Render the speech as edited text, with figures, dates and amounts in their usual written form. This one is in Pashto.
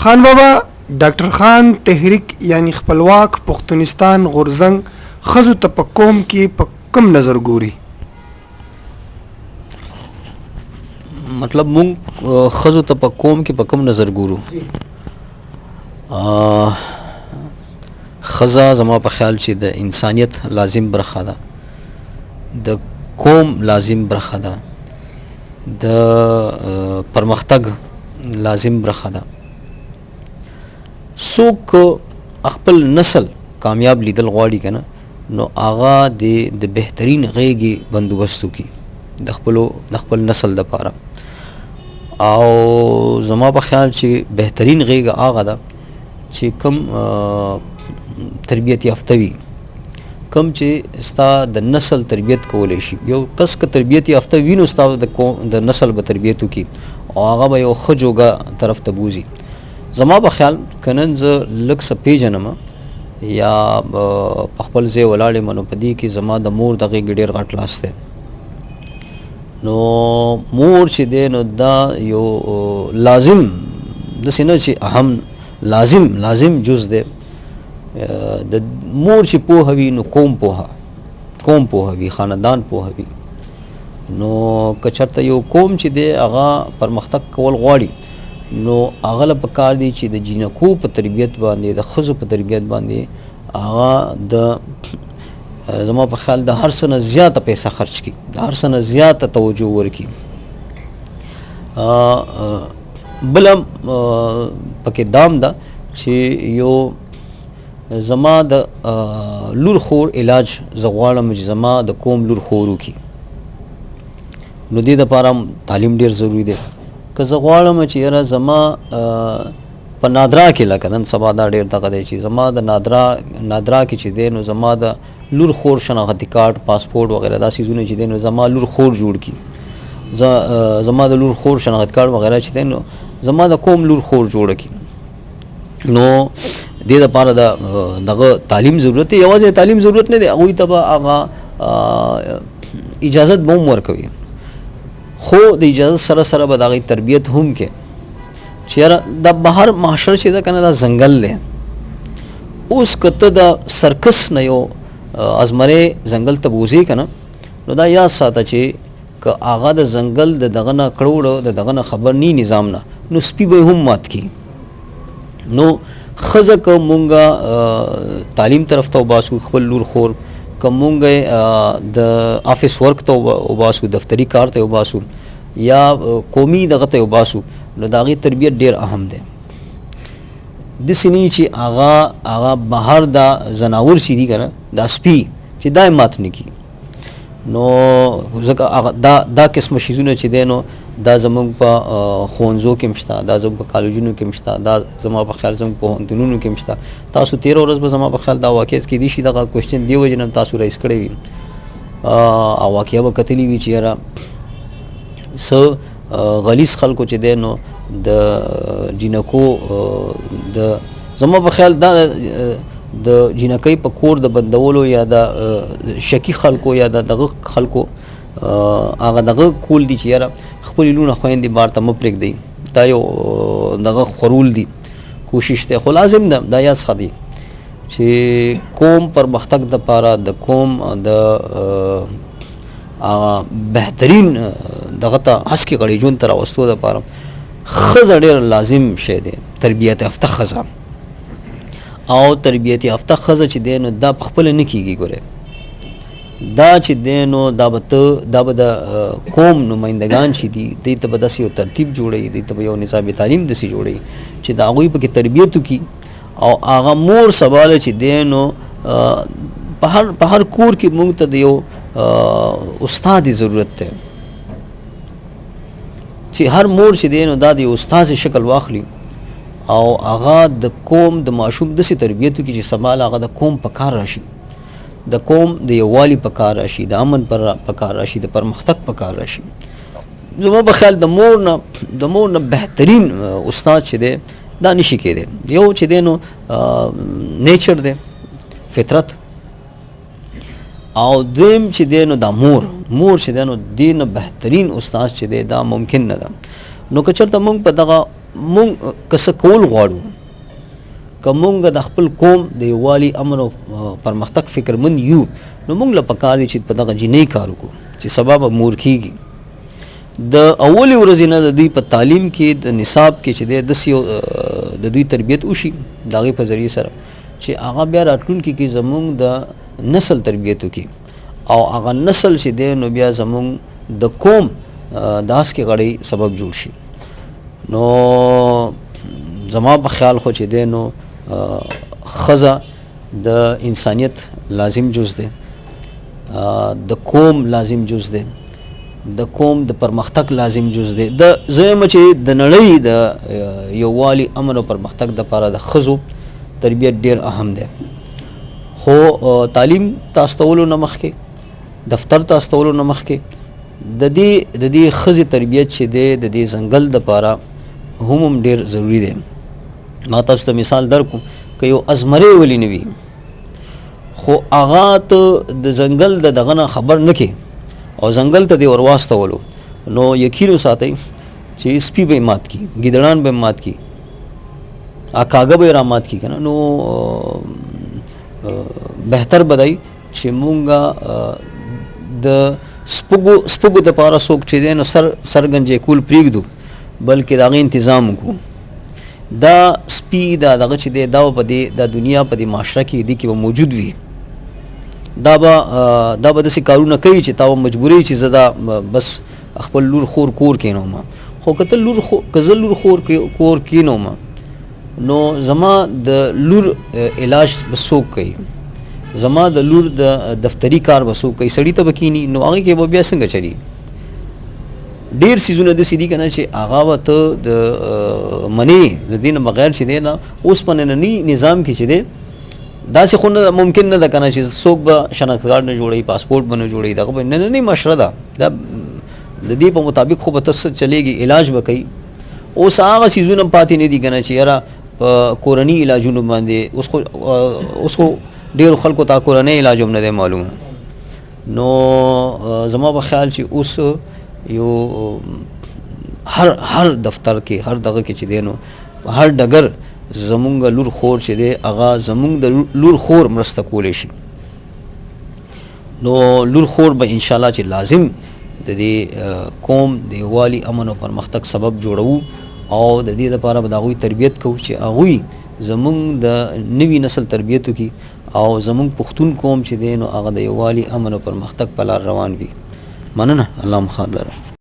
خان بابا ډاکټر خان تحریک یعنی خپلواک پښتونستان غورځنګ ښځو ته په قوم کې په کوم نظر ګوري؟ مطلب مونږ ښځو ته په قوم کې په کوم نظر ګورو؟ ښځه زما په خیال چې د انسانیت لازم برخه ده، د قوم لازم برخه ده، د پرمختګ لازم برخه ده. څوک خپل نسل کامیاب لیدل غواړي کنه، نو هغه د بهترین غیږې بندوبست وکړي د خپل نسل د پاره. او زما په خیال چې بهترین غیږه هغه ده چې کم تربیت یافته وي، کم چې ستا د نسل تربیت کولی شي. یو کس که تربیت یافته وي نو ستا د نسل به تربیت وکړي او هغه به یو ښه جوګه طرف ته بوځي. زما په خیال که نن زه لږ څه پېژنم یا په خپل ځای ولاړ یم، نو په دې کې زما د مور د غېږې ډېر غټ لاس دی. نو مور چې دی نو دا یو لازم داسې نه چې اهم لازم جز دی. د مور چې پوهه وي نو قوم پوهه وي، خاندان پوهه وي. نو که چېرته یو قوم چې دی هغه پرمختګ کول غواړي، نو هغه له پکار دی چې د جینکو په تربیت باندې، د ښځو په تربیت باندې هغه د زما په خیال د هر څه نه زیاته پیسه خرچ کړي، د هر څه نه زیاته توجه ورکړي. بله پکې دام ده چې یو زما د لور خور علاج زه غواړم چې زما د قوم لور خور وکړي، نو دې دپاره هم تعلیم ډېر ضروري دی. که زه غواړم چې یاره زما په نادرا کې، لکه نن سبا دا ډېر دغه دی چې زما د نادرا کې چې دی نو زما د لور خور شناختي کارت، پاسپورت وغیره دا څیزونه چې دی نو زما لور خور جوړ کړي، زما د لور خور شناختي کارت وغیره چې دی نو زما د قوم لور خور جوړ کړي. نو دې دپاره د دغه تعلیم ضرورت دی. یوازې تعلیم ضرورت نه دی، هغوی ته به هغه اجازت به هم ورکوي، خو د اجازت سره سره به د هغې تربیت هم کوي چې یاره دا بهر معاشره چې ده که نه دا ځنګل دی. اوس که ته د سرکس نه یو ازمرې ځنګل ته بوځې که نه، نو دا یاد ساته چې که هغه د ځنګل د دغه نه کړوړو د دغه نه خبر نی نظام نه، نو سپي به هم مات کړي. نو ښځه که مونږ تعلیم طرف ته وباسو خپل لور خور، که مونږ د آفیس ورک ته وباسو، دفتري کار ته وباسو، یا قومي دغه ته وباسو، نو د هغې تربیت ډېر اهم دی. داسې نه چې هغه بهر دا ځناور چې دي که نه، دا سپي چې دا یې مات نه کړي. نو ځکه هغه دا قسمه شیزونه چې دی نو دا زموږ په ښوونځو کې هم شته، دا زموږ په کالجونو کې هم شته، دا زما په خیال زموږ په پوهنتونونو کې هم شته. تاسو تېره ورځ به زما په خیال دا واقعیت کېدای شي دغه کوشچن دې وجې نه تاسو رایز کړی وي، او واقعه به کتلې وي چې یاره څه غلیظ خلکو چې دی نو د جینکو د زما په خیال دا د جینکۍ په کور د بندولو یا د شکي خلکو یا د دغه خلکو هغه دغه کول دي چې یاره خپلې لوڼه خویندې بار ته مه پرېږدئ، دا یو دغه خورول دي کوشش دی. خو لازم ده دا یاد ساتي چې قوم پرمختګ دپاره د قوم د هغه بهترین دغه ته هسکې غړي ژوند ته راوستو دپاره ښځه ډېره لازم شی دی، تربیت یافته ښځه. او تربیت یافته ښځه چې دی نو دا په خپله نه کېږي. ګورې دا چې دی نو دا به ته دا به د قوم نمایندګان چې دي دوی ته به داسې یو ترتیب جوړوي، دوی ته به یو نظام تعلیم داسې جوړوي چې د هغوی پکې تربیت وکړي. او هغه مور سبا له چې دی نو په هر کور کې موږ ته د یو استاد ضرورت دی چې هر مور چې دی نو دا د یو استاد شکل واخلي او هغه د قوم د ماشوم داسې تربیت وکړي چې سبا له هغه د قوم په کار راشي، د قوم د یووالي په کار راشي، د امن په کار راشي، د پرمختګ په کار راشي. زما په خیال د مور نه بهترین استاد چې دی دا نشي کېدی. یو چې دی نو نیچر دی، فطرت، او دویم چې دی نو دا مور چې دی نو دې نه بهترین استاد چې دی دا ممکن نه ده. نو که چېرته موږ په دغه مونږ که څه کول غواړو، که مونږ د خپل قوم د یووالي، امن او پرمختګ فکرمند یو، نو مونږ له پکار دي چې په دغه جینۍ کار وکړو چې سبا به مور کیږي. د اولې ورځې نه د دوی په تعلیم کې، د نصاب کې چې دی داسې یو د دوی تربیت وشي د هغې په ذریعې سره چې هغه بیا راتلونکي کې زمونږ د نسل تربیت وکړي، او هغه نسل چې دی نو بیا زمونږ د قوم د هسکې غړۍ سبب جوړ شي. نو زما په خیال خو چې دی نو ښځه د انسانیت لازم جز دی، د قوم لازم جز دی، د قوم د پرمختګ لازم جز دی. د زه وایم چې د نړۍ د یووالي، امن او پرمختګ دپاره د ښځو تربیت ډیر اهم دی. خو تعلیم ته استولو نه مخکې، دفتر ته استولو نه مخکې د دې ښځې تربیت چې دی د دې ځنګل دپاره هم ډیر ضروري دی. ما تاسو ته مثال درکړم، که یو ازمری ولې نه وي خو هغه ته د ځنګل د دغه نه خبر نه کې او ځنګل ته دې ور واستولو، نو یقین وساتئ چې سپي به یې مات کړي، ګیدړان به یې مات کړي، کاږه به یې را مات کړي که نه. نو بهتر به دی چې مونږ د سپږو دپاره څوک چې دی نو سرګنجې کول پرېږدو، بلکې د هغې انتظام وکړو. دا سپي دا دغه چې دی دا به په دې دا دنیا په دې معاشره کې دې کې به موجود وي، دا به داسې کارونه کوي چې تا به مجبوري چې زه دا بس خپل لور خور کور کېنوم. خو که ته لور که زه لور خور کور کېنوم نو زما د لور علاج به څوک کوي، زما د لور د دفتري کار به څوک کوي، سړي ته به کینی، نو هغې کې به بیا څنګه چلیږي؟ ډیر سیزونه داسې دي که نه چې هغه به ته د منې د دې نه بغیر چې دی نه اوس په ننني نظام کې چې دی داسې خو نه ممکن نه ده که نه چې څوک به شناخت کارت نه جوړوي، پاسپورټ به نه جوړوي، دغه به نننۍ معاشره ده، دا د دې په مطابق خو به ته څه چلېږي، علاج به کوي. اوس هغه څیزونه هم پاتې نه دي که نه چې یاره په کورني علاجونو باندې اوس خو ډېرو خلکو ته کورنۍ علاج هم نه دی معلوم. نو زما په خیال چې اوس یو هر دفتر کې هر دغه کې چې دی نو هر ډګر زمونږ لور خور چې دی هغه زمونږ د لور خور مرسته کولی شي. نو لور خور به انشاءالله چې لازم د دې قوم د یووالي، امن او پرمختګ سبب جوړوو، او د دې لپاره به د هغوی تربیت کوو چې هغوی زمونږ د نوي نسل تربیت وکړي، او زمونږ پښتون قوم چې دی نو هغه د یووالي، امن او پرمختګ په لار روان وي. مننه، الله مو خیر لره.